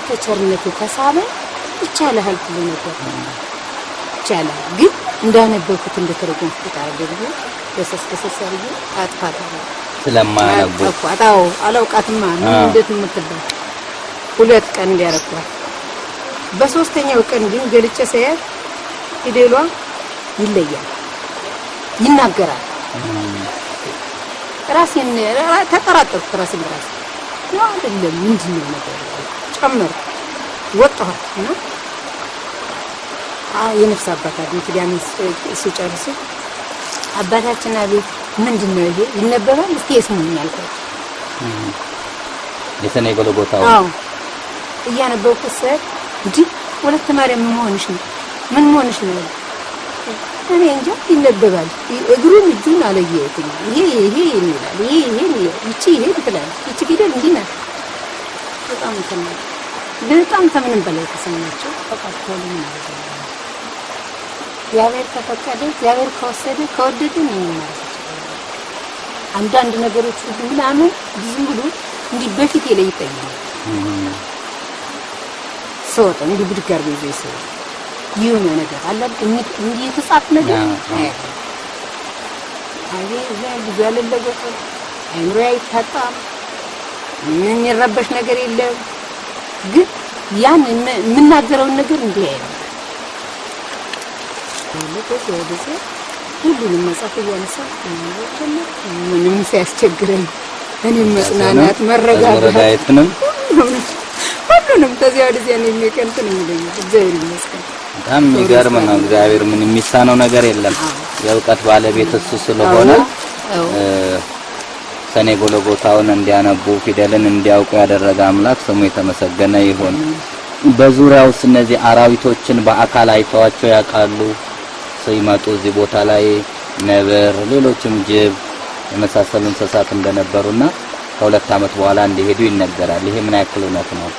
አንተ ቸርነት ከሳበ ይቻልሃል ሁሉ ነገር ይቻላል። ግን እንዳነበብኩት እንደተረጎምኩት አድርጌ በሰስ በሰስ አድርጌ አጥፋታለሁ። ስለማያነቡ። አጠፏት። አዎ፣ አላውቃትማ ምን እንዴት የምትባል። 2 ቀን እንዲያረኳት፣ በሶስተኛው ቀን ግን ገልጬ ሳያት ፊደሏ ይለያል፣ ይናገራል። ራሴን ተጠራጠርኩት። ራሴን በራሴ ነው አይደለም ምንድን ነው ነገር ጨመርኩ ወጣኋት እና የነፍስ አባት አሉ ኪዳን ሲጨርሱ አባታችን አቤት ምንድን ነው ይሄ ይነበባል እስቲ የስሙኝ አልኳቸው። የሰኔ ጎልጎታው? አዎ፣ እያነበብኩት ስሄድ እንዲህ ወለተ ማርያም ምን መሆንሽ ነው? ምን መሆንሽ ነው? እኔ እንጃ ይነበባል። እግሩን እጁን አለየሁትም። ይሄ ይሄ ይላል፣ ይሄ ይሄ ይቺ ይሄ ትላለች፣ ይቺ ፊደል እንዲህ ናት። በጣም እንትን ነው። በጣም ከምንም በላይ ተሰማቸው። ተቃጥሎ ማለት ነው። እግዚአብሔር ከፈቀደ፣ እግዚአብሔር ከወሰደ ከወደደ እኔ ምን ማድረግ እችላለሁ? አንዳንድ ነገሮች ሁሉ ምናምን ዝም ብሎ እንዲህ በፊቴ ላይ ይታየኛል። ስወጣ እንዲህ ብድግ አድርጎ ይዞ ይስባል። የሆነ ነገር አለ አይደል? እንዲህ የተጻፈ ነገር አያለሁ። አቤት እዚያ ልጁ አልለወጠም፣ አይምሮ አይታጣም፣ ምን የሚረበሽ ነገር የለም። ግን ያን የምናገረውን ነገር እንዲህ አይልም። ከዚያ ወደዚያ ሁሉንም መጽሐፍ እያነሳሁ ማንበብ ጀመርኩ። ምንም ሳያስቸግረኝ እኔም መጽናናት መረጋጋት መዝሙረ ዳዊትንም ሁሉንም ከዚያ ወደዚያ ነው የሚቀንትን የሚለኝ። እግዚአብሔር ይመስገን። በጣም የሚገርም ነው። እግዚአብሔር ምን የሚሳነው ነገር የለም። የእውቀት ባለቤት እሱ ስለሆነ ሰኔ ጎልጎታውን እንዲያነቡ ፊደልን እንዲያውቁ ያደረገ አምላክ ስሙ የተመሰገነ ይሁን። በዙሪያውስ እነዚህ አራዊቶችን በአካል አይተዋቸው ያውቃሉ? ሲመጡ እዚህ ቦታ ላይ ነብር፣ ሌሎችም ጅብ የመሳሰሉ እንስሳት እንደነበሩና ከ2 ዓመት በኋላ እንዲሄዱ ይነገራል። ይሄ ምን ያክል እውነት ነው?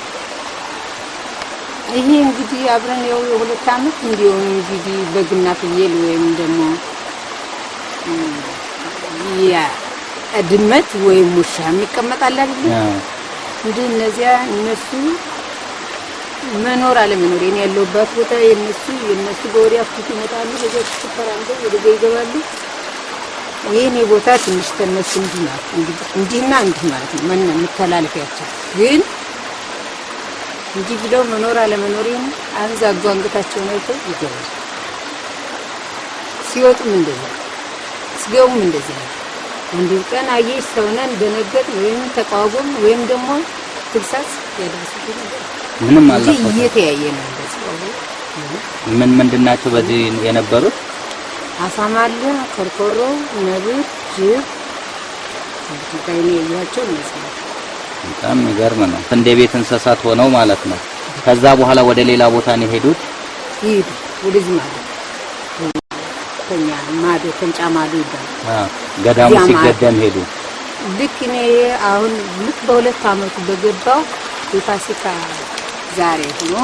ይሄ እንግዲህ አብረን ያው የ2 ዓመት እንዲሁ እንግዲህ በግና ፍየል ወይም ደግሞ ያ ድመት ወይም ውሻ የሚቀመጣል አይደል? እንግዲህ እነዚያ እነሱ መኖር አለመኖር የኔ ያለሁባት ቦታ የነሱ በወዲያ ፊት ይመጣሉ፣ በዚያ ተፈራንደው ወደዚያ ይገባሉ። የኔ ቦታ ትንሽ ተነሱ እንዲህ ናት። እንግዲህ እንዲህና እንዲህ ማለት ነው መተላለፊያቸው። ግን እንዲህ ብለው መኖር አለመኖሬን አንዛጉ አንገታቸውን አይተው ይገባሉ። ሲወጡም እንደዚያ ሲገቡም እንደዚያ ነው። አንዱ ቀን አየሽ ሰውነን ደነገጥ ወይም ተቃወም ወይም ደግሞ ትግሳጽ ያደረሱብኝ ነገር ምንም እንጂ አልነበረም። እየተያየ ነው እንደዚህ። ምን ምንድን ናቸው በዚህ የነበሩት? አሳማ አለ፣ ኮርኮሮ፣ ነብር፣ ጅብ እንግዲህ ባይኔ ያየኋቸው እነዚህ ናቸው። በጣም የሚገርም ነው። እንደ ቤት እንስሳት ሆነው ማለት ነው። ከዛ በኋላ ወደ ሌላ ቦታ ነው የሄዱት? ይሄዱ ወደዚህ ማዶ፣ ከኛ ማዶ ከንጫ ማዶ ይባላል። ገዳሙ እዚያ ማዶ። ሲገደም ሄዱ። ልክ እኔ አሁን ልክ በ2 ዓመቱ በገባው የፋሲካ ዛሬ ሆኖ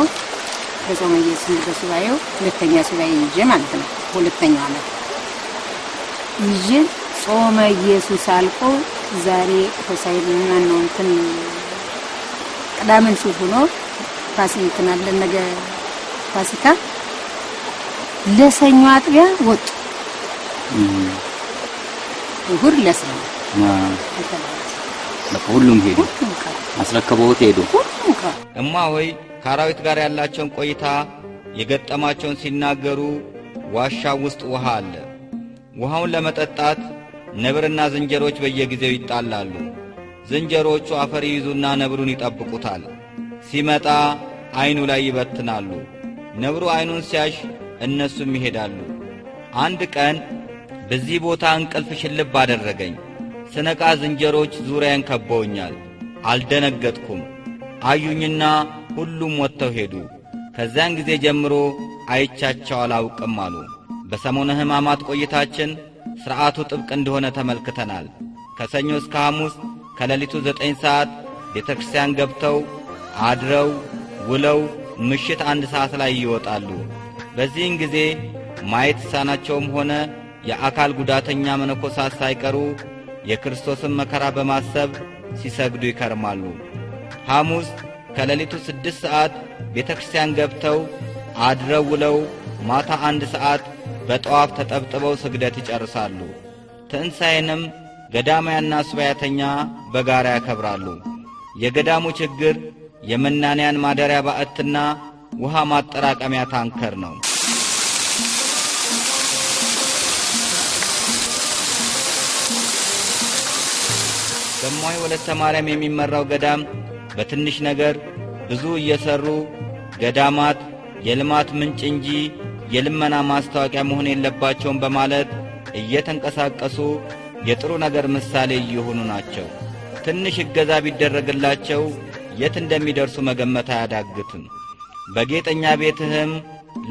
በጾመ ኢየሱስ በሱባኤው ሁለተኛ ሱባኤ ይዤ ማለት ነው። ሁለተኛው ዓመት ይዤ ጾመ ኢየሱስ አልቆ ዛሬ ሆሳዕና ነው እንትን ቅዳሜን ሱፍ ሆኖ ፋሲካ እንትን አለ ነገ ፋሲካ ለሰኞ አጥቢያ ወጡ። እሁድ ለሰኞ በቃ ሁሉም ሄዱ። ሁሉም ቀሩ። አስረክበውት ሄዱ። ሁሉም ቀሩ። እማ ሆይ ከአራዊት ጋር ያላቸውን ቆይታ የገጠማቸውን ሲናገሩ ዋሻው ውስጥ ውሃ አለ። ውሃውን ለመጠጣት ነብርና ዝንጀሮች በየጊዜው ይጣላሉ። ዝንጀሮቹ አፈር ይይዙና ነብሩን ይጠብቁታል። ሲመጣ አይኑ ላይ ይበትናሉ። ነብሩ አይኑን ሲያሽ እነሱም ይሄዳሉ። አንድ ቀን በዚህ ቦታ እንቅልፍ ሽልብ አደረገኝ። ስነቃ ዝንጀሮች ዙሪያን ከበውኛል። አልደነገጥኩም። አዩኝና ሁሉም ወጥተው ሄዱ። ከዚያን ጊዜ ጀምሮ አይቻቸው አላውቅም አሉ። በሰሞነ ሕማማት ቆይታችን ሥርዓቱ ጥብቅ እንደሆነ ተመልክተናል። ከሰኞ እስከ ሐሙስ ከሌሊቱ 9 ሰዓት ቤተክርስቲያን ገብተው አድረው ውለው ምሽት 1 ሰዓት ላይ ይወጣሉ። በዚህን ጊዜ ማየት የተሳናቸውም ሆነ የአካል ጉዳተኛ መነኮሳት ሳይቀሩ የክርስቶስን መከራ በማሰብ ሲሰግዱ ይከርማሉ። ሐሙስ ከሌሊቱ 6 ሰዓት ቤተክርስቲያን ገብተው አድረው ውለው ማታ 1 ሰዓት በጧፍ ተጠብጥበው ስግደት ይጨርሳሉ። ትንሣኤንም ገዳማያንና ሱባያተኛ በጋራ ያከብራሉ። የገዳሙ ችግር የመናንያን ማደሪያ ባዕትና ውሃ ማጠራቀሚያ ታንከር ነው። በእማሆይ ወለተ ማርያም የሚመራው ገዳም በትንሽ ነገር ብዙ እየሰሩ ገዳማት የልማት ምንጭ እንጂ የልመና ማስታወቂያ መሆን የለባቸውም በማለት እየተንቀሳቀሱ የጥሩ ነገር ምሳሌ እየሆኑ ናቸው። ትንሽ እገዛ ቢደረግላቸው የት እንደሚደርሱ መገመት አያዳግትም። በጌጠኛ ቤትህም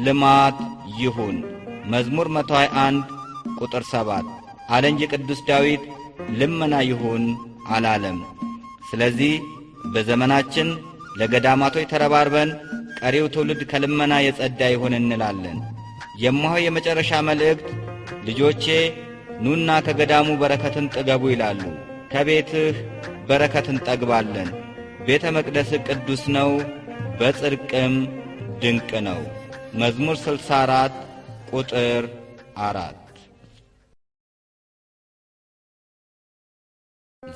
ልማት ይሁን መዝሙር 121 ቁጥር 7 አለ እንጂ ቅዱስ ዳዊት ልመና ይሁን አላለም። ስለዚህ በዘመናችን ለገዳማቶች ተረባርበን ቀሪው ትውልድ ከልመና የጸዳ ይሁን እንላለን። የእማሆይ የመጨረሻ መልእክት ልጆቼ ኑና ከገዳሙ በረከትን ጥገቡ ይላሉ። ከቤትህ በረከትን ጠግባለን። ቤተ መቅደስህ ቅዱስ ነው፣ በጽድቅም ድንቅ ነው። መዝሙር 64 ቁጥር 4።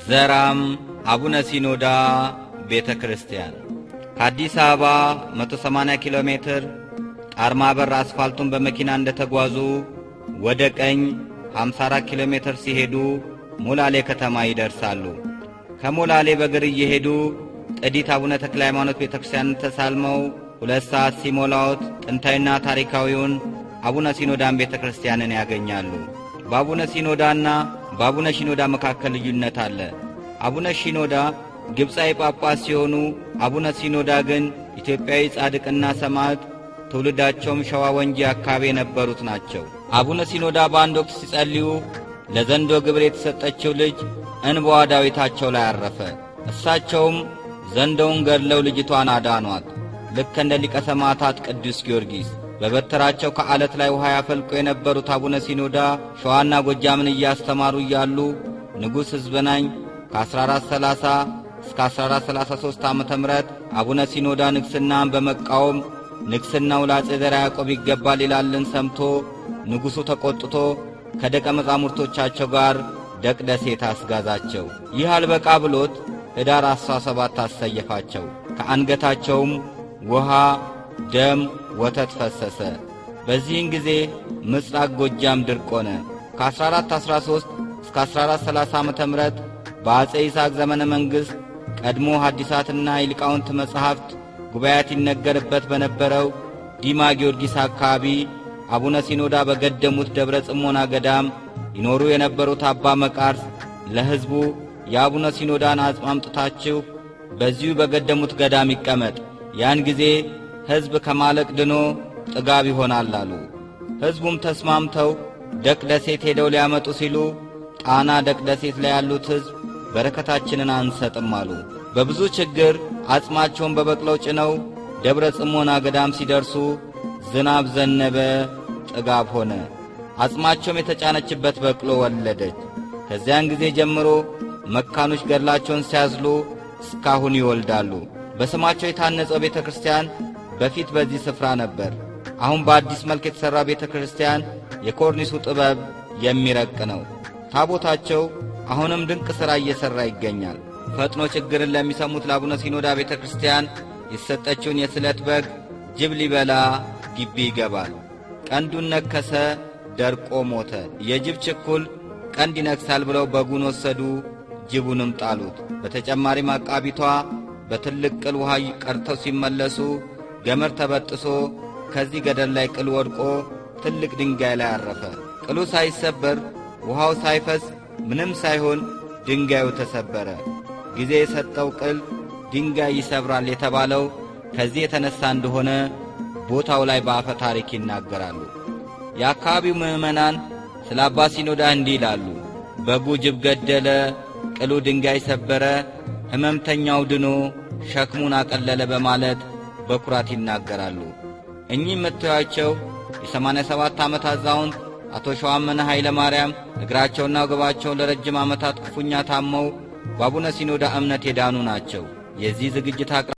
ዘራም አቡነ ሲኖዳ ቤተክርስቲያን ከአዲስ አበባ 180 ኪሎ ሜትር ጣርማ በር አስፋልቱን በመኪና እንደተጓዙ ወደ ቀኝ 54 ኪሎ ሜትር ሲሄዱ ሞላሌ ከተማ ይደርሳሉ። ከሞላሌ በእግር እየሄዱ ጥዲት አቡነ ተክለ ሃይማኖት ቤተክርስቲያን ተሳልመው 2 ሰዓት ሲሞላውት ጥንታዊና ታሪካዊውን አቡነ ሲኖዳን ቤተክርስቲያንን ያገኛሉ። በአቡነ ሲኖዳና በአቡነ ሺኖዳ መካከል ልዩነት አለ። አቡነ ሺኖዳ ግብፃዊ ጳጳስ ሲሆኑ አቡነ ሲኖዳ ግን ኢትዮጵያዊ ጻድቅና ሰማዕት ትውልዳቸውም ሸዋ ወንጂ አካባቢ የነበሩት ናቸው። አቡነ ሲኖዳ በአንድ ወቅት ሲጸልዩ ለዘንዶ ግብር የተሰጠችው ልጅ እንባዋ ዳዊታቸው ላይ አረፈ። እሳቸውም ዘንዶውን ገድለው ልጅቷን አዳኗት። ልክ እንደ ሊቀ ሰማዕታት ቅዱስ ጊዮርጊስ በበትራቸው ከዓለት ላይ ውሃ ያፈልቁ የነበሩት አቡነ ሲኖዳ ሸዋና ጎጃምን እያስተማሩ እያሉ ንጉሥ ሕዝበናኝ ከ1430 እስከ 1433 ዓመተ ምህረት አቡነ ሲኖዳ ንግስናን በመቃወም ንግስናው ለአፄ ዘርዓ ያዕቆብ ይገባል ይላልን ሰምቶ ንጉሱ ተቆጥቶ ከደቀ መዛሙርቶቻቸው ጋር ደቅደሴት አስጋዛቸው። ይህ አልበቃ ብሎት ህዳር 17 አሰየፋቸው። ከአንገታቸውም ውሃ፣ ደም፣ ወተት ፈሰሰ። በዚህን ጊዜ ምስራቅ ጎጃም ድርቅ ሆነ። ከ1413 እስከ 1430 ዓመተ ምህረት በአፄ ይስሐቅ ዘመነ መንግስት ቀድሞ ሐዲሳትና የሊቃውንት መጻሕፍት ጉባኤያት ይነገርበት በነበረው ዲማ ጊዮርጊስ አካባቢ አቡነ ሲኖዳ በገደሙት ደብረ ጽሞና ገዳም ይኖሩ የነበሩት አባ መቃርስ ለሕዝቡ የአቡነ ሲኖዳን አጽም አምጥታችሁ በዚሁ በገደሙት ገዳም ይቀመጥ፣ ያን ጊዜ ሕዝብ ከማለቅ ድኖ ጥጋብ ይሆናል አሉ። ሕዝቡም ተስማምተው ደቅደሴት ሄደው ሊያመጡ ሲሉ ጣና ደቅደሴት ላይ ያሉት ሕዝብ በረከታችንን አንሰጥም አሉ። በብዙ ችግር አጽማቸውን በበቅለው ጭነው ደብረ ጽሞና ገዳም ሲደርሱ ዝናብ ዘነበ፣ ጥጋብ ሆነ። አጽማቸውም የተጫነችበት በቅሎ ወለደች። ከዚያን ጊዜ ጀምሮ መካኖች ገድላቸውን ሲያዝሉ እስካሁን ይወልዳሉ። በስማቸው የታነጸው ቤተክርስቲያን በፊት በዚህ ስፍራ ነበር። አሁን በአዲስ መልክ የተሠራ ቤተክርስቲያን የኮርኒሱ ጥበብ የሚረቅ ነው። ታቦታቸው አሁንም ድንቅ ሥራ እየሠራ ይገኛል። ፈጥኖ ችግርን ለሚሰሙት ለአቡነ ሲኖዳ ቤተክርስቲያን የተሰጠችውን የስለት በግ ጅብ ሊበላ ግቢ ይገባል። ቀንዱን ነከሰ፣ ደርቆ ሞተ። የጅብ ችኩል ቀንድ ይነክሳል ብለው በጉን ወሰዱ፣ ጅቡንም ጣሉት። በተጨማሪም አቃቢቷ በትልቅ ቅል ውሃ ቀርተው ሲመለሱ ገመድ ተበጥሶ ከዚህ ገደል ላይ ቅል ወድቆ ትልቅ ድንጋይ ላይ አረፈ። ቅሉ ሳይሰበር ውሃው ሳይፈስ ምንም ሳይሆን ድንጋዩ ተሰበረ። ጊዜ የሰጠው ቅል ድንጋይ ይሰብራል የተባለው ከዚህ የተነሳ እንደሆነ ቦታው ላይ በአፈ ታሪክ ይናገራሉ። የአካባቢው ምዕመናን ስለ አባ ሲኖዳ እንዲህ ይላሉ። በጉ ጅብ ገደለ፣ ቅሉ ድንጋይ ሰበረ፣ ሕመምተኛው ድኖ ሸክሙን አቀለለ በማለት በኩራት ይናገራሉ። እኚህ የምታዩአቸው የ87 ዓመት አዛውንት አቶ ሸዋመነ ኃይለ ማርያም እግራቸውና ወገባቸውን ለረጅም ዓመታት ክፉኛ ታመው በአቡነ ሲኖዳ እምነት የዳኑ ናቸው። የዚህ ዝግጅት